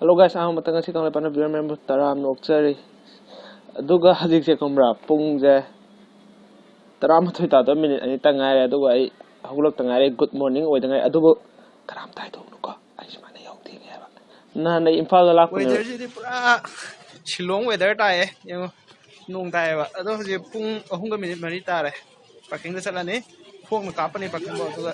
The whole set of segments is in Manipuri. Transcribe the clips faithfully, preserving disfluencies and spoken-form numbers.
Hello guys, ꯑꯍꯥꯟꯕ ꯃꯇꯝ ꯉꯁꯤ ꯀꯪꯂꯩꯄꯥꯛꯅ viewer member ꯇꯔꯥ ꯑꯃ ꯑꯣꯛꯆꯔꯤ꯫ ꯑꯗꯨꯒ ꯍꯧꯖꯤꯛꯁꯦ ꯈꯪꯕ꯭ꯔꯥ, ꯄꯨꯡꯁꯦ ꯇꯔꯥꯃꯥꯊꯣꯏ ꯇꯥꯗꯧ ꯃꯤꯅꯤꯠ ꯑꯅꯤꯇ ꯉꯥꯏꯔꯦ꯫ ꯑꯗꯨꯒ ꯑꯩ ꯍꯧꯒꯠꯂꯛꯇ ꯉꯥꯏꯔꯦ, good morning ꯑꯣꯏꯗ ꯉꯥꯏꯔꯦ꯫ ꯑꯗꯨꯕꯨ ꯀꯅꯥꯝꯇ ꯍꯥꯏꯗꯣꯛꯅꯨꯀꯣ, ꯑꯩ ꯁꯨꯃꯥꯏꯅ ꯌꯥꯎ ꯊꯦꯡꯉꯦ ꯍꯥꯏꯕ꯫ ꯅꯍꯥꯟ ꯑꯩ ꯏꯝꯐꯥꯜꯗ ꯂꯥꯛꯄꯅꯦꯕ꯫ Weatherꯁꯤꯗꯤ ꯄꯨꯔꯥ ꯁꯤꯂꯣꯡ weather ꯇꯥꯏꯌꯦ, ꯌꯦꯡꯉꯣ, ꯅꯣꯡ ꯇꯥꯏꯌꯦꯕ꯫ ꯑꯗꯣ ꯍꯧꯖꯤꯛ ꯄꯨꯡ ꯑꯍꯨꯝꯒ ꯃꯤꯅꯤꯠ ꯃꯔꯤ ꯇꯥꯔꯦ꯫ Parkingꯗ ꯆꯠꯂꯅꯤ, ꯈꯣꯡꯅ ꯀꯥꯞꯄꯅꯤ parkingꯐꯥꯎ꯫ ꯑꯗꯨꯒ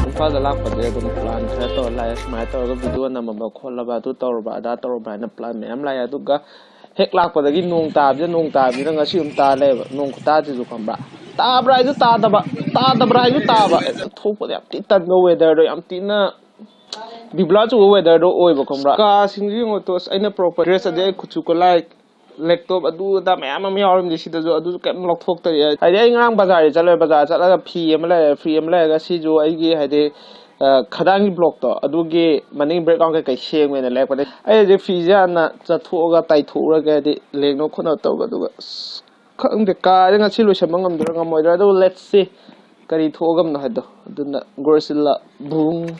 ꯏꯝꯐꯥꯜꯗ ꯂꯥꯛꯄꯗꯤ ꯑꯗꯨꯝ plan ꯈꯔ ꯇꯧꯔ ꯂꯥꯛꯑꯦ꯫ ꯁꯨꯃꯥꯏꯅ ꯇꯧꯔꯒ video ꯅꯝꯃꯕ ꯈꯣꯠꯂꯕ, ꯑꯗꯨ ꯇꯧꯔꯕ ꯑꯗꯥ ꯇꯧꯔꯕ ꯍꯥꯏꯅ plan ꯃꯌꯥꯝ ꯂꯥꯛꯑꯦ꯫ ꯑꯗꯨꯒ ꯍꯦꯛ ꯂꯥꯛꯄꯗꯒꯤ ꯅꯣꯡ ꯇꯥꯕꯁꯤꯗ, ꯅꯣꯡ ꯇꯥꯕꯁꯤꯗ ꯉꯁꯤ ꯑꯗꯨꯝ ꯇꯥ ꯂꯩꯌꯦꯕ꯫ ꯅꯣꯡ ꯈꯨꯇꯥꯁꯤꯁꯨ ꯈꯪꯕ꯭ꯔꯥ, ꯇꯥꯕ꯭ꯔꯥ ꯍꯥꯏꯁꯨ ꯇꯥꯗꯕ, ꯇꯥꯗꯕ꯭ꯔꯥ ꯍꯥꯏꯁꯨ ꯇꯥꯕ꯫ ꯍꯦꯛꯇ ꯊꯣꯛꯄꯗ ꯌꯥꯝ ꯊꯤ ꯇꯟꯕ weatherꯗꯣ, ꯌꯥꯝ ꯊꯤꯅ ꯕꯤꯕꯨꯂꯥ ꯆꯨꯕ weatherꯗꯣ ꯑꯣꯏꯕ ꯈꯪꯕ꯭ꯔꯥ꯫ ꯀꯥꯁꯤꯡꯁꯨ ꯌꯦꯡꯉꯣ ꯇꯣ, ꯑꯁ, ꯑꯩꯅ proper dress ꯑꯗꯩ ꯑꯩ ꯈꯨꯠꯁꯨ ꯈꯨꯠꯂꯥꯏ, laptop, ꯑꯗꯨ ꯑꯗꯥ ꯃꯌꯥꯝ ꯑꯃ ꯌꯥꯎꯔꯝꯗꯦ ꯁꯤꯗꯁꯨ, ꯑꯗꯨꯁꯨ ꯀꯩꯝ ꯂꯧꯊꯣꯛꯇꯔꯤ꯫ ꯍꯥꯏꯗꯤ ꯑꯩ ꯉꯔꯥꯡ ꯕꯖꯥꯔꯗ ꯆꯠꯂꯦ, ꯕꯖꯥꯔ ꯆꯠꯂꯒ ꯐꯤ ꯑꯃ ꯂꯩꯔꯦ, ꯐꯤ ꯑꯃ ꯂꯩꯔꯒ ꯁꯤꯁꯨ ꯑꯩꯒꯤ ꯍꯥꯏꯗꯤ, ꯑ, ꯈꯗꯥꯡꯒꯤ blockꯇꯣ, ꯑꯗꯨꯒꯤ ꯃꯅꯤꯡ background ꯀꯩꯀꯩ ꯁꯦꯝꯒꯦꯅ ꯂꯩꯔꯛꯄꯅꯦ꯫ ꯑꯩ ꯍꯧꯖꯤꯛ ꯐꯤꯁꯦ ꯍꯥꯟꯅ ꯆꯠꯊꯣꯛꯑꯒ ꯇꯥꯏꯊꯣꯛꯎꯔꯒꯦ, ꯍꯥꯏꯗꯤ ꯂꯦꯡꯅꯕ ꯈꯣꯠꯅꯕ ꯇꯧꯕ꯫ ꯑꯗꯨꯒ ꯑꯁ, ꯈꯪꯗꯦ, ꯀꯥꯁꯦ ꯉꯁꯤ ꯂꯣꯏꯁꯟꯕ ꯉꯝꯗꯣꯏꯔꯥ ꯉꯝꯃꯣꯏꯗꯣꯏꯔꯥ, ꯑꯗꯨꯕꯨ let's see ꯀꯔꯤ ꯊꯣꯛꯑꯒꯕꯅꯣ ꯍꯥꯏꯗꯣ꯫ ꯑꯗꯨꯅ Godzilla ꯕꯨꯡ꯫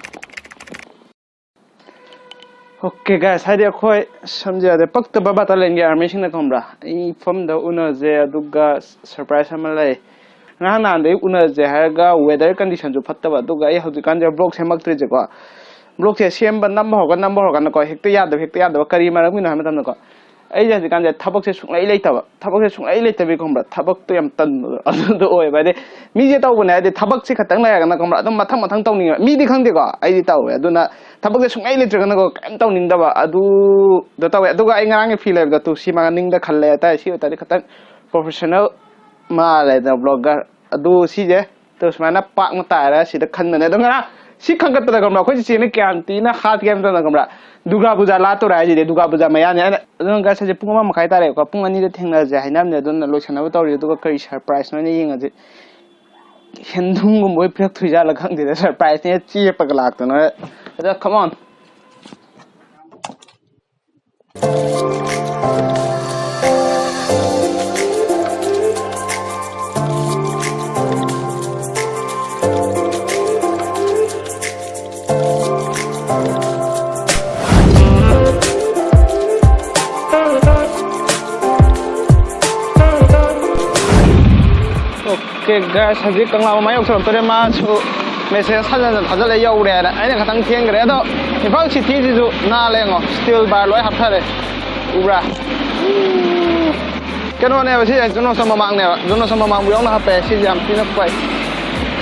Okay guys, ꯍꯥꯏꯗꯤ ꯑꯩꯈꯣꯏ ꯁꯝꯖ ꯌꯥꯗꯦ, ꯄꯛꯇꯕ ꯕꯇꯥꯂꯤꯌꯟꯒꯤ ꯑꯥꯔꯃꯤꯁꯤꯡꯅ ꯈꯪꯕ꯭ꯔꯥ, ꯑꯩ ꯃꯐꯝꯗ ꯎꯅꯁꯦ ꯑꯗꯨꯒ surprise ꯑꯃ ꯂꯩ꯫ ꯉꯔꯥꯡ ꯅꯍꯥꯟꯗꯩ ꯎꯅꯁꯦ ꯍꯥꯏꯔꯒ weather conditionꯁꯨ ꯐꯠꯇꯕ, ꯑꯗꯨꯒ ꯑꯩ ꯍꯧꯖꯤꯛꯀꯥꯟꯁꯦ vlog ꯁꯦꯝꯃꯛꯇ꯭ꯔꯤꯁꯦꯀꯣ꯫ Vlogꯁꯦ ꯁꯦꯝꯕ, ꯅꯝꯕ ꯍꯧꯔꯒ ꯅꯝꯕ ꯍꯧꯔꯀꯥꯟꯗꯀꯣ, ꯍꯦꯛꯇ ꯌꯥꯗꯕ, ꯍꯦꯛꯇ ꯌꯥꯗꯕ꯫ ꯀꯔꯤ ꯃꯔꯝꯒꯤꯅꯣ ꯍꯥꯏꯕ ꯃꯇꯝꯗꯀꯣ, ꯑꯩꯁꯦ ꯍꯧꯖꯤꯛꯀꯥꯟꯁꯦ ꯊꯕꯛꯁꯦ ꯁꯨꯡꯂꯩ ꯂꯩꯇꯕ, ꯊꯕꯛꯁꯦ ꯁꯨꯡꯂꯩ ꯂꯩꯇꯕꯤ ꯈꯪꯕ꯭ꯔꯥ, ꯊꯕꯛꯇꯣ ꯌꯥꯝ ꯇꯟꯕꯗꯣ ꯑꯗꯨꯗꯣ ꯑꯣꯏꯕ꯫ ꯍꯥꯏꯗꯤ ꯃꯤꯁꯦ ꯇꯧꯕꯅꯦ, ꯍꯥꯏꯗꯤ ꯊꯕꯛꯁꯦ ꯈꯛꯇꯪ ꯂꯩꯔꯒꯅ ꯈꯪꯕ꯭ꯔꯥ, ꯑꯗꯨꯝ ꯃꯊꯪ ꯃꯊꯪ ꯇꯧꯅꯤꯡꯉꯦꯕ꯫ ꯃꯤꯗꯤ ꯈꯪꯗꯦꯀꯣ, ꯑꯩꯗꯤ ꯇꯧꯋꯦ꯫ ꯑꯗꯨꯅ ꯊꯕꯛꯁꯦ ꯁꯨꯡꯂꯩ ꯂꯩꯇ꯭ꯔꯒꯅꯀꯣ ꯀꯩꯝ ꯇꯧꯅꯤꯡꯗꯕ ꯑꯗꯨꯗꯣ ꯇꯧꯋꯦ꯫ ꯑꯗꯨꯒ ꯑꯩ ꯉꯔꯥꯡꯒꯤ ꯐꯤ ꯂꯩꯕꯗꯣ ꯇꯨ ꯁꯤ ꯃꯥ ꯅꯤꯡꯗ ꯈꯜꯂꯦ ꯍꯥꯏꯇꯥꯔꯦ꯫ ꯁꯤ ꯑꯣꯏꯇꯥꯔꯗꯤ ꯈꯤꯇꯪ professional ꯃꯥꯜꯂꯦꯗꯅ ꯕ꯭ꯂꯣꯒꯔ꯫ ꯑꯗꯨ ꯁꯤꯁꯦ ꯑꯗꯨ ꯁꯨꯃꯥꯏꯅ ꯄꯥꯛꯅ ꯇꯥꯔꯒ ꯁꯤꯗ ꯈꯟꯕꯅꯦ꯫ ꯑꯗꯣ ꯉꯔꯥꯡ ꯁꯤ ꯈꯟꯒꯠꯄꯗ ꯈꯪꯕ꯭ꯔꯥ, ꯑꯩꯈꯣꯏ ꯆꯤꯆꯦꯅ ꯀꯌꯥꯝ ꯊꯤꯅ ꯍꯥꯠꯀꯦ ꯍꯥꯏꯕ ꯃꯇꯝꯗ ꯈꯪꯕ꯭ꯔꯥ, ꯗꯨꯔꯒꯥ ꯄꯨꯖꯥ ꯂꯥꯠꯇꯣꯔꯦ ꯍꯥꯏꯁꯤꯗꯤ, ꯗꯨꯔꯒꯥ ꯄꯨꯖꯥ ꯃꯌꯥꯅꯤ ꯍꯥꯏꯅ꯫ ꯑꯗꯨꯅ ꯒꯥꯏꯁ, ꯍꯧꯖꯤꯛ ꯄꯨꯡ ꯑꯃ ꯃꯈꯥꯏ ꯇꯥꯔꯦꯕꯀꯣ, ꯄꯨꯡ ꯑꯅꯤꯗ ꯊꯦꯡꯅꯔꯁꯦ ꯍꯥꯏꯅꯕꯅꯦ꯫ ꯑꯗꯨꯅ ꯂꯣꯏꯁꯟꯅꯕ ꯇꯧꯔꯤ, ꯑꯗꯨꯒ ꯀꯔꯤ ꯁꯔꯄ꯭ꯔꯥꯏꯖꯅꯣ ꯍꯥꯏꯅ ꯌꯦꯡꯉꯁꯤ꯫ ꯁꯦꯟꯗꯨꯝꯒꯨꯝꯕ ꯑꯣꯏ ꯄꯤꯔꯛꯇꯣꯏꯖꯥꯠꯂ ꯈꯪꯗꯦꯗ, ꯁꯔꯄ꯭ꯔꯥꯏꯖꯅꯦ ꯆꯦꯞꯄꯒ ꯂꯥꯛꯇꯅ꯫ ꯑꯗ, come on꯫ ꯑꯣꯀꯦ ꯒꯥꯏꯁ, ꯍꯧꯖꯤꯛ ꯀꯪꯂꯥ ꯃꯃꯥ ꯌꯧꯁꯜꯂꯛꯇꯣꯔꯦ꯫ ꯃꯥꯁꯨ ꯃꯦꯁꯦꯖ ꯍꯟꯖꯟ ꯍꯟꯖꯟ ꯊꯥꯖꯜꯂꯦ, ꯌꯧꯔꯦ ꯍꯥꯏꯅ꯫ ꯑꯩꯅ ꯈꯇꯪ ꯊꯦꯡꯈ꯭ꯔꯦ꯫ ꯑꯗꯣ ꯏꯝꯐꯥꯜ ꯁꯤꯇꯤꯁꯤꯁꯨ ꯅꯥꯜꯂꯦ ꯌꯦꯡꯉꯣ, ꯁ꯭ꯇꯤꯜ ꯕꯥꯔ ꯂꯣꯏ ꯍꯥꯞꯊꯔꯦ, ꯎꯕ꯭ꯔꯥ? ꯀꯩꯅꯣꯅꯦꯕ ꯁꯤꯁꯦ, ꯖꯣꯅꯣꯁ ꯃꯃꯥꯡꯅꯦꯕ꯫ ꯖꯣꯅꯣꯁ ꯃꯃꯥꯡꯕꯨ ꯌꯥꯎꯅ ꯍꯥꯞꯄꯦ꯫ ꯁꯤꯁꯦ ꯌꯥꯝ ꯊꯤꯅ ꯐꯩ,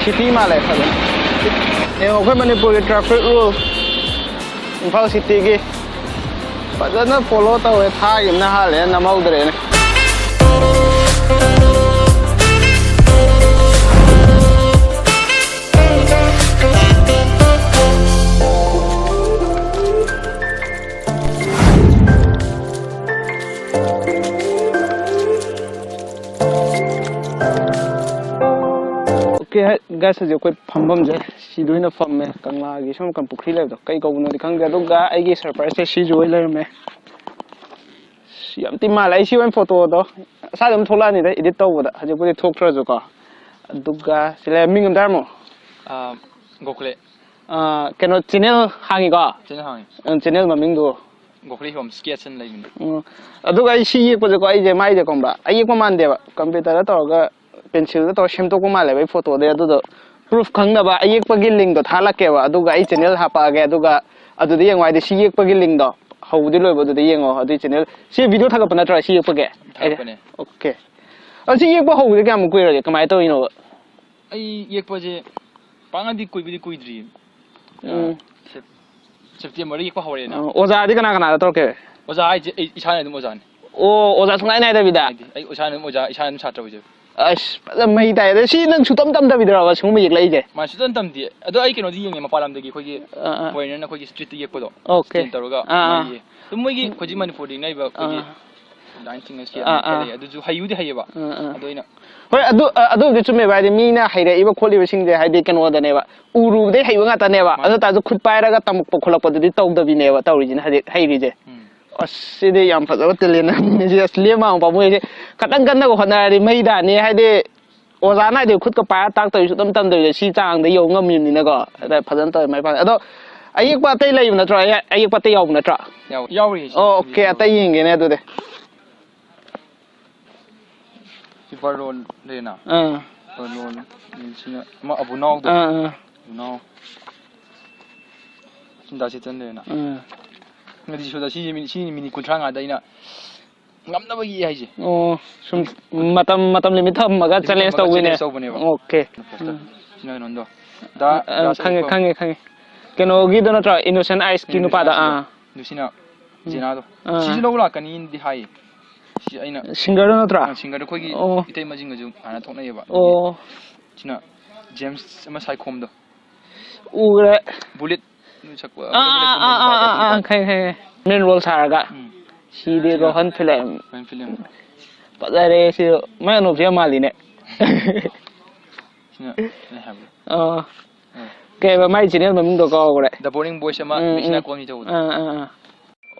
ꯁꯤꯇꯤ ꯃꯥꯜꯂꯦ ꯐꯖꯅ꯫ ꯌꯦꯡꯉꯣ, ꯑꯩꯈꯣꯏ ꯃꯅꯤꯄꯨꯔꯒꯤ ꯇ꯭ꯔꯥꯐꯤꯛ ꯔꯨꯜ, ꯏꯝꯐꯥꯜ ꯁꯤꯇꯤꯒꯤ ꯐꯖꯅ ꯐꯣꯂꯣ ꯇꯧꯋꯦ꯫ ꯊꯥꯈꯤꯕꯅ ꯍꯥꯜꯂꯦ, ꯅꯝꯍꯧꯗ꯭ꯔꯦꯅꯦ꯫ ꯑꯣꯀꯦ ꯒꯥꯏꯁ, ꯍꯧꯖꯤꯛ ꯑꯩꯈꯣꯏ ꯐꯝꯐꯝꯁꯦ ꯁꯤꯗ ꯑꯣꯏꯅ ꯐꯝꯃꯦ꯫ ꯀꯪꯂꯥꯒꯤ ꯁꯣꯝ ꯅꯥꯀꯟ ꯄꯨꯈ꯭ꯔꯤ ꯂꯩꯕꯗꯣ ꯀꯩ ꯀꯧꯕꯅꯣꯗꯤ ꯈꯪꯗꯦ꯫ ꯑꯗꯨꯒ ꯑꯩꯒꯤ ꯁꯔꯄ꯭ꯔꯥꯏꯖꯁꯦ ꯁꯤꯁꯨ ꯑꯣꯏ ꯂꯩꯔꯝꯃꯦ꯫ ꯁꯤ ꯌꯥꯝ ꯊꯤ ꯃꯥꯜꯂꯦ꯫ ꯑꯩ ꯁꯤ ꯑꯣꯏꯅ ꯐꯣꯇꯣꯗꯣ ꯁ꯭ꯋꯥꯏꯗ ꯑꯗꯨꯝ ꯊꯣꯛꯂꯛꯑꯅꯤꯗ, ꯏꯗꯤꯠ ꯇꯧꯕꯗ꯫ ꯍꯧꯖꯤꯛꯄꯨꯗꯤ ꯊꯣꯛꯇ꯭ꯔꯁꯨꯀꯣ꯫ ꯑꯗꯨꯒ ꯁꯤ ꯂꯩ, ꯃꯤꯡ ꯑꯝꯇ ꯍꯥꯏꯔꯝꯃꯣ꯫ ꯑꯥ, ꯒꯣꯈꯂꯦ꯫ ꯑꯥ, ꯀꯩꯅꯣ, ꯆꯦꯅꯦꯜ ꯍꯥꯡꯉꯤꯀꯣ? ꯆꯦꯅꯦꯜ ꯍꯥꯡꯉꯤ꯫ ꯑꯥ, ꯆꯦꯅꯦꯜ ꯃꯃꯤꯡꯗꯣ? ꯒꯣꯈꯂꯦ ꯍꯣꯝ ꯁ꯭ꯀꯦꯠꯁ ꯑꯅ ꯂꯩꯕꯅꯦ꯫ ꯎꯝ꯫ ꯑꯗꯨꯒ ꯑꯩ ꯁꯤ ꯌꯦꯛꯄꯁꯦꯀꯣ, ꯑꯩꯁꯦ ꯃꯥꯏꯁꯦ ꯈꯪꯕ꯭ꯔꯥ? ꯑꯌꯦꯛꯄ ꯃꯥꯟꯗꯦꯕ꯫ ꯀꯝꯄ꯭ꯌꯨꯇꯔꯗ ꯇꯧꯔꯒ ꯄꯦꯟꯁꯤꯜꯗ ꯇꯧꯔ ꯁꯦꯝꯗꯣꯛꯄ ꯃꯥꯜꯂꯦꯕ ꯑꯩ ꯐꯣꯇꯣꯗꯤ꯫ ꯑꯗꯨꯗꯣ ꯄ꯭ꯔꯨꯐ ꯈꯪꯅꯕ ꯑꯌꯦꯛꯄꯒꯤ ꯂꯤꯡꯗꯣ ꯊꯥꯍꯜꯂꯛꯀꯦꯕ, ꯑꯗꯨꯒ ꯑꯩ ꯆꯦꯅꯦꯜ ꯍꯥꯄꯛꯑꯒꯦ, ꯑꯗꯨꯒ ꯑꯗꯨꯗ ꯌꯦꯡꯉꯣ ꯍꯥꯏꯗꯤ ꯁꯤ ꯌꯦꯛꯄꯒꯤ ꯂꯤꯡꯗꯣ ꯍꯧꯕꯗꯤ ꯂꯣꯏꯕ ꯑꯗꯨꯗ ꯌꯦꯡꯉꯣ꯫ ꯑꯗꯨꯏ ꯆꯦꯅꯦꯜ ꯁꯤ ꯚꯤꯗꯤꯑꯣ ꯊꯥꯒꯠꯄ ꯅꯠꯇ꯭ꯔꯣ ꯁꯤ ꯌꯦꯛꯄꯒꯤ? ꯊꯥꯒꯠꯄꯅꯦ꯫ ꯑꯣꯀꯦ꯫ ꯑꯗꯣ ꯁꯤ ꯌꯦꯛꯄ ꯍꯧꯕꯗꯤ ꯀꯌꯥꯝ ꯀꯨꯏꯔꯒꯦ, ꯀꯃꯥꯏꯅ ꯇꯧꯔꯤꯅꯣꯕ? ꯑꯩ ꯌꯦꯛꯄꯁꯦ ꯄꯥꯛꯅꯗꯤ ꯀꯨꯏꯕꯗꯤ ꯀꯨꯏꯗ꯭ꯔꯤ꯫ ꯎꯝ꯫ ꯁꯦꯞ-, ꯁꯦꯞꯇꯦꯝꯕꯔꯗ ꯌꯦꯛꯄ ꯍꯧꯔꯦꯅ꯫ ꯑꯣ, ꯑꯣꯖꯥꯗꯤ ꯀꯅꯥ ꯀꯅꯥꯗ ꯇꯧꯔꯛꯀꯦ? ꯑꯣꯖꯥ ꯍꯥꯏꯁꯦ ꯑꯩ ꯏꯁꯥꯅ ꯑꯗꯨꯝ ꯑꯣꯖꯥꯅꯤ꯫ ꯑꯣ, ꯑꯣꯖꯥ ꯁꯨꯡꯅꯥꯏ ꯅꯥꯏꯗꯕꯤꯗ? ꯍꯥꯏꯗꯤ ꯑꯩ ꯏꯁꯥꯅ ꯑꯗꯨꯝ ꯑꯣꯖꯥ, ꯏꯁꯥꯅ ꯑꯗꯨꯝ ꯁꯥꯇ꯭ꯔ ꯑꯣꯏꯖꯕ꯫ ꯑꯁ, ꯐꯖꯅ ꯃꯩ ꯇꯥꯏ꯫ ꯑꯗꯣ ꯁꯤ ꯅꯪ ꯁꯨꯛꯇꯝ ꯇꯝꯗꯕꯤꯗ꯭ꯔꯕ ꯁꯤꯒꯨꯝꯕ ꯌꯦꯛꯂꯛꯏꯁꯦ? ꯃꯥ ꯁꯨꯛꯇꯝ ꯇꯝꯗꯦ꯫ ꯑꯗꯣ ꯑꯩ ꯀꯩꯅꯣꯗꯤ ꯌꯦꯡꯉꯦ, ꯃꯄꯥꯟ ꯂꯝꯗꯒꯤ ꯑꯩꯈꯣꯏꯒꯤ ꯑꯥ, ꯑꯥ꯫ ꯐꯣꯔꯦꯅꯔꯅ ꯑꯩꯈꯣꯏꯒꯤ ꯁ꯭ꯇ꯭ꯔꯤꯠꯇ ꯌꯦꯛꯄꯗꯣ꯫ ꯑꯣꯀꯦ꯫ ꯁ꯭ꯇꯦꯟ ꯇꯧꯔꯒ ꯑꯥ, ꯑꯥ꯫ ꯃꯥ ꯌꯦꯛꯑꯦ꯫ ꯑꯗꯨꯝ ꯃꯣꯏꯒꯤ ꯍꯧꯖꯤꯛ ꯃꯅꯤꯄꯨꯔꯗ ꯌꯦꯛꯅꯔꯤꯕ ꯑꯩꯈꯣꯏꯒꯤ ꯑꯥ꯫ ꯂꯥꯏꯟ ꯆꯤꯡꯉ ꯁꯤ ꯑꯥ, ꯑꯗꯨꯝ ꯈꯔ ꯑꯥ꯫ ꯂꯩꯌꯦ꯫ ꯑꯗꯨꯁꯨ ꯍꯩꯕꯨꯗꯤ ꯍꯩꯌꯦꯕ꯫ ꯑꯥ, ꯑꯥ꯫ ꯑꯗꯣ ꯑꯩꯅ ꯍꯣꯏ, ꯑꯗꯨ, ꯑ, ꯑꯗꯨꯕꯨꯗꯤ ꯆꯨꯝꯃꯦꯕ꯫ ꯍꯥꯏꯗꯤ ꯃꯤꯅ ꯍꯩꯔꯛꯏꯕ ꯈꯣꯠꯂꯤꯕꯁꯤꯡꯁꯦ ꯍꯥꯏꯗꯤ ꯀꯩꯅꯣꯗꯅꯦꯕ, ꯎꯔꯨꯕꯗꯩ ꯍꯩꯕ ꯉꯥꯛꯇꯅꯦꯕ꯫ ꯃꯥꯅꯦ꯫ ꯑꯗꯨ ꯇꯥꯔꯁꯨ ꯈꯨꯠ ꯄꯥꯏꯔꯒ ꯇꯝꯃꯛꯄ ꯈꯣꯠꯂꯛꯄꯗꯨꯗꯤ ꯇꯧꯗꯕꯤꯅꯦꯕ ꯇꯧꯔꯤꯁꯤꯅ ꯍꯧꯖꯤꯛ ꯍꯩꯔꯤꯁꯦ꯫ ꯎꯝ꯫ ꯑꯁ, ꯁꯤꯗꯤ ꯌꯥꯝ ꯐꯖꯕ ꯇꯦꯂꯦꯟ ꯑꯃꯅꯤꯅꯦ꯫ ꯁꯤ ꯑꯁ, ꯂꯦꯝ ꯃꯥꯡꯕ ꯄꯥꯝꯃꯨꯏ꯫ ꯁꯤ ꯈꯇꯪ ꯀꯟꯅꯒ ꯍꯣꯠꯅꯔꯗꯤ ꯃꯩ ꯇꯥꯅꯤ꯫ ꯍꯥꯏꯗꯤ ꯑꯣꯖꯥꯅ ꯍꯥꯏꯗꯤ ꯈꯨꯠꯀ ꯄꯥꯏꯔ ꯇꯥꯛꯇꯧꯔꯤ ꯁꯨꯛꯇꯝ ꯇꯝꯗꯕꯤꯗ ꯁꯤ ꯆꯥꯡꯗ ꯌꯧ ꯉꯝꯃꯤꯕꯅꯤꯅꯀꯣ꯫ ꯑꯗ ꯐꯖꯅ ꯇꯧꯔꯦ, ꯃꯥꯏ ꯄꯥꯛꯑꯦ꯫ ꯑꯗꯣ ꯑꯌꯦꯛꯄ ꯑꯇꯩ ꯂꯩꯕ ꯅꯠꯇ꯭ꯔꯣ? ꯑꯌꯦ-, ꯑꯌꯦꯛꯄ ꯑꯇꯩ ꯌꯥꯎꯕ ꯅꯠꯇ꯭ꯔꯣ? ꯌꯥꯎ-, ꯌꯥꯎꯔꯤꯌꯦ ꯁꯤ꯫ ꯑꯣ, ꯑꯣꯀꯦ, ꯑꯇꯩ ꯌꯦꯡꯒꯦꯅꯦ ꯑꯗꯨꯗꯤ꯫ ꯁꯤ ꯕꯔꯂꯣꯟ ꯂꯩꯔꯦꯅ? ꯑꯥ꯫ ꯕꯔꯂꯣꯟ, ꯁꯤꯅ ꯑꯃ ꯑꯕꯨꯅꯥꯎꯗꯣ꯫ ꯑꯥ, ꯑꯥ꯫ ꯑꯕꯨꯅꯥꯎ꯫ ꯁꯤꯟꯗꯥ ꯆꯦꯇꯟ ꯂꯩꯔꯦꯅ? ꯑꯥ꯫ ꯉꯗꯤ ꯁꯣꯗꯥ ꯁꯤ ꯃꯤꯅꯤ-, ꯁꯤ ꯃꯤꯅꯤꯠ ꯀꯨꯟꯊ꯭ꯔꯥ ꯃꯉꯥꯗ ꯑꯩꯅ ꯉꯝꯅꯕ ꯌꯦꯛꯑꯦ ꯍꯥꯏꯁꯦ꯫ ꯑꯣ, ꯁꯨꯝ ꯃꯇꯝ, ꯃꯇꯝ limit ꯊꯝꯃꯒ ꯂꯤꯃꯤꯠ ꯆꯦꯂꯦꯟꯖ ꯊꯝꯃꯒ ꯇꯧꯕꯤꯅꯦ꯫ ꯆꯦꯂꯦꯟꯖ ꯇꯧꯕꯅꯦꯕ꯫ ꯑꯣꯀꯦ꯫ ꯎꯝ꯫ ꯁꯤꯅ ꯀꯩꯅꯣꯗꯣ꯫ ꯗꯥ ꯑ, ꯑ, ꯔꯥꯁ ꯈꯪꯉꯦ, ꯑꯌꯦꯛꯄꯝ꯫ ꯈꯪꯉꯦ, ꯈꯪꯉꯦ꯫ ꯀꯩꯅꯣꯒꯤꯗꯣ ꯅꯠꯇ꯭ꯔꯣ? Innocent Eyes ꯀꯤ ꯎꯝ, ꯅꯨꯄꯥꯗꯣ? Innocent Eyes ꯑꯥ꯫ ꯗꯣ꯫ ꯑꯗꯨ ꯁꯤꯅ ꯎꯝ꯫ ꯖꯦꯅꯥꯗꯣ꯫ ꯑꯥ꯫ ꯁꯤꯁꯨ ꯂꯧꯕ ꯂꯥꯛꯀꯅꯤꯗꯤ ꯍꯥꯏꯌꯦ꯫ ꯁꯤ ꯑꯩꯅ ꯁꯤꯡꯒꯔꯗꯣ ꯅꯠꯇ꯭ꯔꯥ? ꯑ, ꯁꯤꯡꯒꯔꯗꯣ ꯑꯩꯈꯣꯏꯒꯤ ꯑꯣ꯫ ꯏꯇꯩꯃꯁꯤꯡꯒꯁꯨ ꯍꯥꯟꯅ ꯊꯣꯛꯅꯩꯌꯦꯕ꯫ ꯑꯗꯨꯒꯤ ꯑꯣ꯫ ꯁꯤꯅ ꯖꯦꯝꯁ ꯑꯃ ꯁꯥꯏꯈꯣꯝꯗꯣ꯫ ꯎꯔꯦ꯫ ꯕꯨꯂꯦꯠ ꯁꯛꯄ, ꯑꯥ, ꯕꯨꯂꯦꯠ ꯑꯥ, ꯀꯨꯝꯕ ꯑꯥ, ꯅꯨꯄꯥꯗꯣ ꯑꯥ, ꯑꯥ, ꯑꯗꯨꯗꯣ꯫ ꯈꯪꯉꯦ, ꯈꯪꯉꯦ꯫ Main role ꯁꯥꯔꯒ꯫ ꯎꯝ꯫ ꯁꯤꯗꯤ ꯁꯤꯅ ꯔꯣꯍꯟ ꯐꯤꯂꯝ꯫ ꯔꯣꯍꯟ ꯐꯤꯂꯝ꯫ ꯐꯖꯔꯦ ꯁꯤ꯫ ꯃꯥꯏ ꯑꯅꯣꯞꯁꯦ ꯌꯥꯝ ꯃꯥꯜꯂꯤꯅꯦ꯫ ꯁꯤꯅ ꯑꯩ ꯍꯥꯏꯕꯗꯣ꯫ ꯑꯣ꯫ ꯎꯝ꯫ ꯀꯩꯕ ꯃꯥꯏ channel ꯃꯃꯤꯡꯗꯣ ꯀꯥꯎꯈ꯭ꯔꯦ꯫ The Boring Boys ꯑꯃ ꯎꯝ, ꯃꯦꯁꯤꯅꯥ ꯎꯝ꯫ ꯀꯣꯜꯃꯤ ꯇꯧꯕꯗꯣ꯫ ꯑꯥ, ꯑꯥ, ꯑꯥ꯫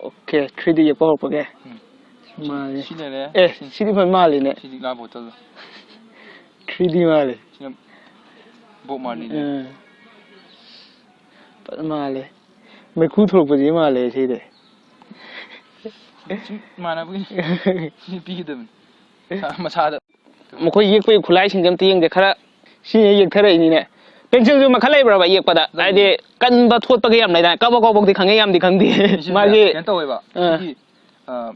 ꯑꯣꯀꯦ, three D ꯌꯦꯛꯄ ꯍꯧꯔꯛꯄꯒꯤ꯫ ꯎꯝ꯫ ꯃꯥꯜꯂꯦ꯫ ꯁꯤ ꯂꯩꯔꯦ꯫ ꯑꯦ, ꯁꯤ ꯁꯤꯗꯤ ꯐꯖꯅ ꯃꯥꯜꯂꯤꯅꯦ꯫ ꯁꯤꯗꯤ ꯂꯥ ꯕꯣꯇꯜꯗꯣ꯫ Three D ꯃꯥꯜꯂꯦ꯫ ꯁꯤꯅ ꯕꯣꯕ ꯃꯥꯔꯂꯤꯅꯦ꯫ ꯎꯝ꯫ ꯐꯖꯅ ꯃꯥꯜꯂꯦ꯫ ꯃꯩꯈꯨ ꯊꯣꯛꯂꯛꯄꯁꯤ ꯃꯥꯜꯂꯦ ꯁꯤꯗꯤ꯫ ꯁꯨꯝ ꯏꯃꯥꯟꯅꯕꯒꯤ ꯁꯤ ꯄꯤꯒꯗꯕꯅꯤ꯫ ꯃꯁꯥꯗ꯫ ꯃꯈꯣꯏ ꯌꯦꯛꯄꯒꯤ ꯈꯨꯠꯂꯥꯏꯁꯤꯡꯁꯦ ꯑꯝꯇ ꯌꯦꯡꯗꯦ꯫ ꯈꯔ ꯁꯤꯅ ꯌꯦꯛꯊꯔꯛꯏꯅꯤꯅꯦ꯫ Pencil ꯁꯨ ꯃꯈꯜ ꯂꯩꯕ꯭ꯔꯕ ꯌꯦꯛꯄꯗ? ꯂꯩ꯫ ꯍꯥꯏꯗꯤ ꯀꯟꯕ ꯊꯣꯠꯄꯒ ꯌꯥꯝ ꯂꯩꯗꯥꯏ? ꯀꯕꯛ ꯀꯕꯛꯇꯤ ꯈꯪꯉꯦ, ꯌꯥꯝꯗꯤ ꯈꯪꯗꯦ꯫ Pencil ꯁꯦ ꯃꯥꯒꯤ ꯀꯩꯅꯣ ꯇꯧꯋꯦꯕ꯫ ꯑꯥ꯫ ꯁꯤꯒꯤ, ꯑꯥ,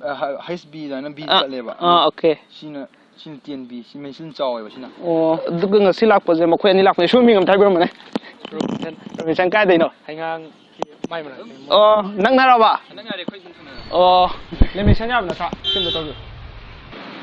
ꯑꯥ, H B ꯑꯗꯨꯃꯥꯏꯅ B ꯑꯥ, ꯆꯠꯂꯦꯕ꯫ ꯑꯥ, ꯑꯣꯀꯦ꯫ ꯁꯤꯅ, ꯁꯤꯅ ten B, ꯁꯤ ꯃꯦꯟꯁꯤꯜ ꯆꯥꯎꯋꯦꯕ ꯁꯤꯅ꯫ ꯑꯣ, ꯑꯗꯨꯒ ꯉꯁꯤ ꯂꯥꯛꯄꯁꯦ ꯃꯈꯣꯏ ꯑꯅꯤ ꯂꯥꯛꯄꯅꯦ꯫ ꯁꯣꯝ ꯃꯤꯡ ꯑꯝꯇ ꯍꯥꯏꯕꯤꯔꯝꯃꯨꯅꯦ꯫ ꯔꯣꯕꯤꯟꯁꯟ꯫ ꯔꯣꯕꯤꯟꯁꯟ ꯀꯥꯏꯗꯩꯅꯣ? ꯍꯩꯉꯥꯡꯒꯤ ꯃꯥꯏ ꯃꯅꯥꯛꯇꯩ꯫ ꯑꯣ, ꯅꯪꯅꯔꯕ? ꯅꯪ ꯌꯥꯔꯦ, ꯑꯩꯈꯣꯏ ꯑꯗꯨꯝ ꯊꯝꯅꯔꯦ꯫ ꯑꯣ, ꯂꯦꯃꯤꯁꯟ ꯌꯥꯕ ꯅꯠꯇ꯭ꯔꯣ? ꯁꯤ ꯑꯝꯇ ꯇꯧꯕꯤꯌꯨ꯫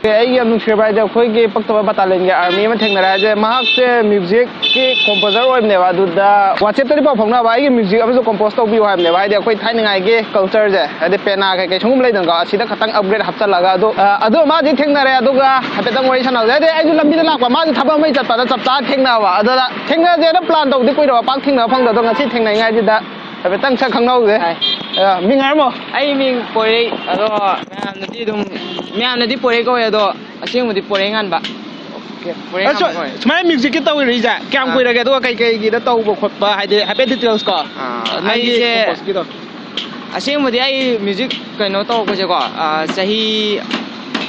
ꯑꯦ, ꯑꯩꯒꯤ ꯌꯥꯝ ꯅꯨꯡꯁꯤꯔꯕ ꯍꯥꯏꯗꯤ ꯑꯩꯈꯣꯏꯒꯤ ꯄꯛꯇꯕ ꯕꯇꯥꯂꯤꯌꯟꯒꯤ ꯑꯥꯔꯃꯤ ꯑꯃ ꯊꯦꯡꯅꯔꯦ ꯍꯥꯏꯁꯦ꯫ ꯃꯍꯥꯛꯁꯦ ꯃ꯭ꯌꯨꯖꯤꯛꯀꯤ ꯀꯣꯝꯄꯣꯖꯔ ꯑꯣꯏꯕꯅꯦꯕ꯫ ꯑꯗꯨꯗ WhatsApp-ꯇꯗꯤ ꯄꯥꯎ ꯐꯥꯎꯅꯕ, "ꯑꯩꯒꯤ ꯃ꯭ꯌꯨꯖꯤꯛ ꯑꯃꯁꯨ ꯀꯣꯝꯄꯣꯖ ꯇꯧꯕꯤꯌꯨ" ꯍꯥꯏꯕꯅꯦꯕ꯫ ꯍꯥꯏꯗꯤ ꯑꯩꯈꯣꯏ ꯊꯥꯏꯅꯉꯥꯏꯒꯤ ꯀꯜꯆꯔꯁꯦ, ꯍꯥꯏꯗꯤ ꯄꯦꯅꯥ ꯀꯩꯀꯩ ꯁꯨꯝ ꯂꯩꯗꯅꯀꯣ, ꯑꯁꯤꯗ ꯈꯇꯪ ꯑꯞꯒ꯭ꯔꯦꯗ ꯍꯥꯞꯆꯜꯂꯒ꯫ ꯑꯗꯣ ꯑ, ꯑꯗꯨ ꯃꯥꯗꯤ ꯊꯦꯡꯅꯔꯦ꯫ ꯑꯗꯨꯒ ꯍꯥꯏꯐꯦꯠꯇꯪ ꯋꯥꯔꯤ ꯁꯥꯟꯅꯕꯁꯦ, ꯍꯥꯏꯗꯤ ꯑꯩꯁꯨ ꯂꯝꯕꯤꯗ ꯂꯥꯛꯄ, ꯃꯥꯁꯨ ꯊꯕꯛ ꯑꯃꯒꯤ ꯆꯠꯄꯗ ꯆꯞ ꯆꯥꯅ ꯊꯦꯡꯅꯕ꯫ ꯑꯗꯨꯗ ꯊꯦꯡꯅꯁꯦꯅ ꯄ꯭ꯂꯥꯟ ꯇꯧꯕꯗꯤ ꯀꯨꯏꯔꯕ, ꯄꯥꯛ ꯊꯦꯡꯅꯕ ꯐꯪꯗꯕ꯫ ꯑꯗꯣ ꯉꯁꯤ ꯊꯦꯡꯅꯉꯥꯏꯁꯤꯗ ꯍꯥꯏꯐꯦꯠꯇꯪ ꯁꯛ ꯈꯪꯅꯍꯧꯁꯦ꯫ ꯍꯥꯏ꯫ ꯑ, ꯃꯤꯡ ꯍꯥꯏꯔꯝꯃꯣ꯫ ꯑꯩ ꯃꯤꯡ ꯄꯣꯏꯔꯩ꯫ ꯑꯗꯣ ꯃꯌꯥꯝꯅꯗꯤ ꯑꯗꯨꯝ, ꯃꯌꯥꯝꯅꯗꯤ ꯄꯣꯏꯔꯩ ꯀꯧꯋꯦ, ꯑꯗꯣ ꯑꯁꯦꯡꯕꯗꯤ ꯄꯣꯏꯔꯩ ꯉꯥꯟꯕ꯫ ꯄꯣꯏꯔꯩ ꯑꯁ, ꯉꯥꯟꯕ ꯀꯧꯋꯦ꯫ ꯁꯨꯃꯥꯏꯅ ꯃ꯭ꯌꯨꯖꯤꯛꯀꯤ ꯇꯧꯔꯤꯁꯦ ꯀꯌꯥꯝ ꯑꯥ꯫ ꯀꯨꯏꯔꯒꯦ? ꯑꯗꯨꯒ ꯀꯩ ꯀꯩꯒꯤꯗ ꯇꯧꯕ ꯈꯣꯠꯄ, ꯍꯥꯏꯗꯤ ꯍꯥꯏꯐꯦꯠ ꯗꯤꯇꯦꯜꯁ ꯀꯣ? ꯑꯥ, ꯅꯪꯒꯤ ꯑꯩꯁꯦ ꯀꯣꯝꯄꯣꯁꯀꯤꯗꯣ꯫ ꯑꯁꯦꯡꯕꯗꯤ ꯑꯩ ꯃ꯭ꯌꯨꯖꯤꯛ ꯀꯩꯅꯣ ꯇꯧꯔꯛꯄꯁꯦꯀꯣ, ꯑꯥ, ꯆꯍꯤ,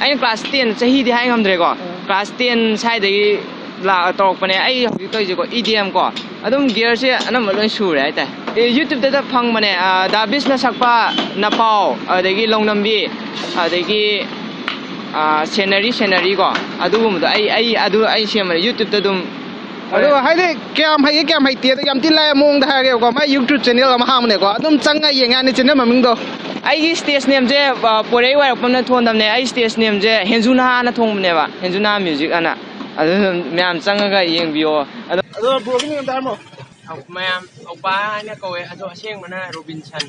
ꯑꯩꯅ ꯀ꯭ꯂꯥꯁ ꯇꯦꯟ, ꯆꯍꯤꯗꯤ ꯍꯥꯏ ꯉꯝꯗ꯭ꯔꯦꯀꯣ, ꯎꯝ꯫ ꯀ꯭ꯂꯥꯁ ꯇꯦꯟ ꯁ꯭ꯋꯥꯏꯗꯒꯤ ꯂꯥ-, ꯇꯧꯔꯛꯄꯅꯦ꯫ ꯑꯩ ꯍꯧꯖꯤꯛ ꯇꯧꯔꯤꯁꯦꯀꯣ, ꯏ ꯗꯤ ꯑꯦꯝ ꯀꯣ, ꯑꯗꯨꯝ ꯒꯤꯌꯔꯁꯦ ꯑꯅꯝꯕ ꯂꯣꯏ ꯁꯨꯔꯦ ꯍꯥꯏꯇꯥꯔꯦ꯫ ꯑꯦ, YouTube-ꯇ ꯐꯪꯕꯅꯦ, ꯑꯥ, ꯗꯥ ꯕꯤꯁꯅ ꯁꯛꯄ ꯅꯄꯥꯎ, ꯑꯗꯒꯤ ꯂꯧꯅꯝꯕꯤ, ꯑꯗꯒꯤ, ꯑꯥ, ꯁꯦꯅꯔꯤ, ꯁꯦꯅꯔꯤ ꯀꯣ, ꯑꯗꯨꯒꯨꯝꯕꯗꯣ ꯑꯩ, ꯑꯩ, ꯑꯗꯨ ꯑꯩ ꯁꯦꯝꯕꯅꯦ YouTube-ꯇ ꯑꯗꯨꯝ꯫ ꯑꯗꯣ ꯍꯥꯏꯗꯤ ꯀꯌꯥꯝ ꯍꯩꯒꯦ, ꯀꯌꯥꯝ ꯍꯩꯇꯦ, ꯑꯗꯣ ꯌꯥꯝ ꯊꯤ ꯂꯥꯏꯕ ꯃꯑꯣꯡꯗ ꯍꯥꯏꯔꯒꯦꯕꯀꯣ, ꯃꯥꯏ YouTube channel ꯑꯃ ꯍꯥꯡꯕꯅꯦꯀꯣ, ꯑꯗꯨꯝ ꯆꯪꯉ ꯌꯦꯡ ꯌꯥꯅꯤ channel ꯃꯃꯤꯡꯗꯣ꯫ ꯑꯩꯒꯤ stage name-ꯁꯦ, ꯑ, ꯄꯣꯏꯔꯩ ꯋꯥꯏꯔꯛꯄꯝꯅ ꯊꯣꯟꯗꯕꯅꯦ꯫ ꯑꯩ stage name-ꯁꯦ ꯍꯦꯟꯖꯨ ꯅꯍꯥꯅ ꯊꯣꯡꯕꯅꯦꯕ, ꯍꯦꯟꯖꯨ ꯅꯍꯥ ꯃ꯭ꯌꯨꯖꯤꯛ ꯑꯅ꯫ ꯑꯗꯨ ꯑꯗꯨꯝ ꯃꯌꯥꯝ ꯆꯪꯉꯒ ꯌꯦꯡꯕꯤꯌꯣ꯫ ꯑꯗꯣ ꯑꯗꯣ bro-ꯒꯤ ꯃꯤꯡ ꯑꯝꯇ ꯍꯥꯏꯔꯝꯃꯣ꯫ ꯃꯌꯥꯝ ꯊꯧꯕꯥꯜ ꯍꯥꯏꯅ ꯀꯧꯋꯦ, ꯑꯗꯣ ꯑꯁꯦꯡꯕꯅ ꯔꯣꯕꯤꯟꯁꯟ꯫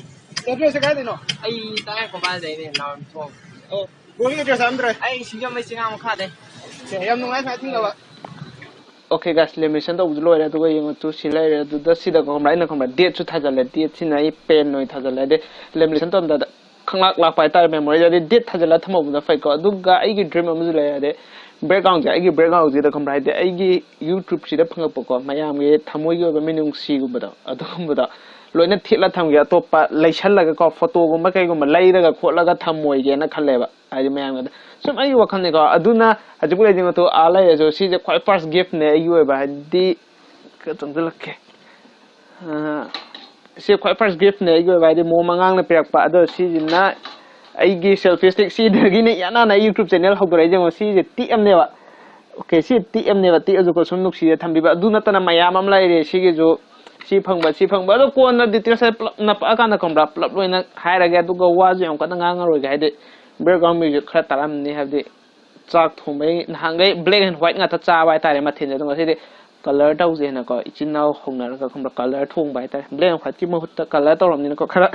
Address-ꯁꯦ ꯀꯥꯏꯗꯩꯅꯣ? ꯑꯩ ꯇꯥꯏ ꯀꯣꯕꯥꯜꯗꯩꯅꯦ, ꯅꯥꯎꯔꯦꯝꯊꯣꯡ꯫ ꯑꯣ, bro-ꯒꯤ address ꯍꯥꯏꯔꯝꯗ꯭ꯔꯦ꯫ ꯑꯩ ꯁꯤꯡꯖꯃꯩ ꯆꯤꯡꯉꯥ ꯃꯈꯥꯗꯩ꯫ ꯁꯦ, ꯌꯥꯝ ꯅꯨꯡꯉꯥꯏ ꯁꯨꯃꯥꯏꯅ ꯊꯦꯡꯅꯕ꯫ OK guys, lamination ꯇꯧꯕꯁꯨ ꯂꯣꯏꯔꯦ, ꯑꯗꯨꯒ ꯌꯦꯡꯉꯣ, ꯇꯨ ꯁꯤ ꯂꯩꯔꯦ꯫ ꯑꯗꯨꯗ ꯁꯤꯗ ꯈꯪꯕ꯭ꯔꯥ, ꯑꯩꯅ ꯈꯪꯕ꯭ꯔꯥ, date-ꯁꯨ ꯊꯥꯖꯜꯂꯦ, date-ꯁꯤꯅ ꯑꯩ pen ꯑꯣꯏꯅ ꯊꯥꯖꯜꯂꯦ꯫ ꯍꯥꯏꯗꯤ lamination ꯇꯧꯔꯝꯗꯥꯏꯗ ꯈꯪꯂꯥꯛ ꯂꯥꯛꯄ ꯍꯥꯏꯇꯥꯔꯦ memory-ꯗ꯫ ꯍꯥꯏꯗꯤ date ꯊꯥꯖꯜꯂꯒ ꯊꯝꯍꯧꯕꯅ ꯐꯩꯀꯣ꯫ ꯑꯗꯨꯒ ꯑꯩꯒꯤ dream ꯑꯃꯁꯨ ꯂꯩ꯫ ꯍꯥꯏꯗꯤ background-ꯁꯦ, ꯑꯩꯒꯤ background-ꯁꯤꯗ ꯈꯪꯕ꯭ꯔꯥ, ꯍꯥꯏꯗꯤ ꯑꯩꯒꯤ YouTube-ꯁꯤꯗ ꯐꯪꯉꯛꯄꯀꯣ, ꯃꯌꯥꯝꯒꯤ ꯊꯃꯣꯏꯒꯤ ꯑꯣꯏꯕ ꯃꯤꯅꯨꯡꯁꯤꯒꯨꯝꯕꯗꯣ, ꯑꯗꯨꯒꯨꯝꯕꯗꯣ ꯂꯣꯏꯅ ꯊꯦꯠꯂ ꯊꯝꯒꯦ꯫ ꯑꯇꯣꯞꯄ ꯂꯩꯁꯜꯂꯒꯀꯣ, photo-ꯒꯨꯝꯕ ꯀꯩꯒꯨꯝꯕ ꯂꯩꯔꯒ ꯈꯣꯠꯂꯒ ꯊꯝꯃꯣꯏꯒꯦꯅ ꯈꯜꯂꯦꯕ꯫ ꯍꯥꯏꯗꯤ ꯃꯌꯥꯝꯒꯤ ꯁꯨꯝ ꯑꯩꯒꯤ ꯋꯥꯈꯜꯅꯤꯀꯣ꯫ ꯑꯗꯨꯅ ꯍꯧꯖꯤꯛꯄꯨ ꯂꯩꯗꯤ ꯃꯇꯨ ꯑꯥ ꯂꯩꯔꯁꯨ, ꯁꯤꯁꯦ ꯈ꯭ꯋꯥꯏ first gift-ꯅꯦ ꯑꯩꯒꯤ ꯑꯣꯏꯕ, ꯍꯥꯏꯗꯤ ꯈꯔ ꯆꯪꯁꯤꯜꯂꯛꯀꯦ꯫ ꯑ, ꯁꯤ ꯈ꯭ꯋꯥꯏ first gift-ꯅꯦ ꯑꯩꯒꯤ ꯑꯣꯏꯕ, ꯍꯥꯏꯗꯤ ꯃꯣꯝ ꯑꯉꯥꯡꯅ ꯄꯤꯔꯛꯄ꯫ ꯑꯗꯣ ꯁꯤꯁꯤꯅ ꯑꯩꯒꯤ selfie stick, ꯁꯤꯗꯒꯤꯅꯦ ꯏꯍꯥꯟ ꯍꯥꯟꯅ ꯑꯩ YouTube channel ꯍꯧꯗꯣꯔꯛꯏꯁꯦ꯫ ꯌꯦꯡꯉꯣ, ꯁꯤꯁꯦ ꯇꯦꯛꯑꯝꯅꯦꯕ꯫ OK, ꯁꯤ ꯇꯦꯛꯑꯝꯅꯦꯕ꯫ ꯇꯦꯛꯑꯁꯨꯀꯣ ꯁꯨꯝ ꯅꯨꯡꯁꯤꯌꯦ ꯊꯝꯕꯤꯕ꯫ ꯑꯗꯨ ꯅꯠꯇꯅ ꯃꯌꯥꯝ ꯑꯃ ꯂꯩꯔꯦ꯫ ꯁꯤꯒꯤꯁꯨ ꯁꯤ ꯐꯪꯕ, ꯁꯤ ꯐꯪꯕ꯫ ꯑꯗꯣ ꯀꯣꯟꯅ details-ꯁꯦ ꯄꯨꯂꯞ ꯅꯞꯄꯛꯑꯀꯥꯟꯗ ꯈꯪꯕ꯭ꯔꯥ, ꯄꯨꯂꯞ ꯂꯣꯏꯅ ꯍꯥꯏꯔꯒꯦ꯫ ꯑꯗꯨꯒ ꯋꯥꯁꯨ ꯌꯥꯝ ꯀꯟꯅ ꯉꯥꯡꯉꯔꯣꯏꯒꯦ, ꯍꯥꯏꯗꯤ background music ꯈꯔ ꯇꯥꯔꯝꯅꯤ, ꯍꯥꯏꯕꯗꯤ ꯆꯥꯛ ꯊꯣꯡꯕꯩ ꯅꯍꯥꯟꯈꯩ black and white ꯉꯥꯛꯇ ꯆꯥꯕ ꯍꯥꯏꯇꯥꯔꯦ ꯃꯊꯦꯜꯁꯦ, ꯑꯗꯣ ꯉꯁꯤꯗꯤ color ꯇꯧꯁꯦꯅꯀꯣ, ꯏꯆꯤꯟ ꯏꯅꯥꯎ ꯍꯧꯅꯔꯒ ꯈꯪꯕ꯭ꯔꯥ, color ꯊꯣꯡꯕ ꯍꯥꯏꯇꯥꯔꯦ꯫ Black and whiteꯀꯤ ꯃꯍꯨꯠꯇ color ꯇꯧꯔꯕꯅꯤꯅꯀꯣ, ꯈꯔ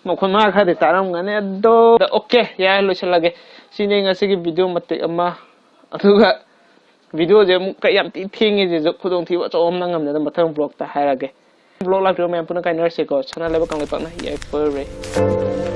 ꯃꯈꯣꯟ ꯃꯉꯥ ꯈꯔꯗꯤ ꯇꯥꯔꯝꯒꯅꯤ꯫ ꯑꯗꯣ okay, ꯌꯥꯔꯦ, ꯂꯣꯏꯁꯤꯜꯂꯒꯦ꯫ ꯁꯤꯅꯤ ꯉꯁꯤꯒꯤ video ꯃꯇꯦꯛ ꯑꯃ꯫ ꯑꯗꯨꯒ videoꯁꯦ ꯑꯃꯨꯛ ꯀ-, ꯌꯥꯝ ꯊꯤ ꯊꯦꯡꯉꯦ ꯁꯤꯁꯨ, ꯈꯨꯗꯣꯡꯊꯤꯕ ꯑꯆꯧꯕ ꯑꯃ ꯅꯪꯉꯝꯅꯤ꯫ ꯑꯗꯣ ꯃꯊꯪ vlogꯇ ꯍꯥꯏꯔꯒꯦ꯫ Vlog ꯂꯥꯛꯄꯤꯕ ꯃꯌꯥꯝ ꯄꯨꯟꯅ ꯀꯥꯏꯅꯔꯁꯦꯀꯣ꯫ ꯁꯅꯥ ꯂꯩꯕꯥꯛ ꯀꯪꯂꯩꯄꯥꯛꯅ ꯌꯥꯏꯐꯔꯦ꯫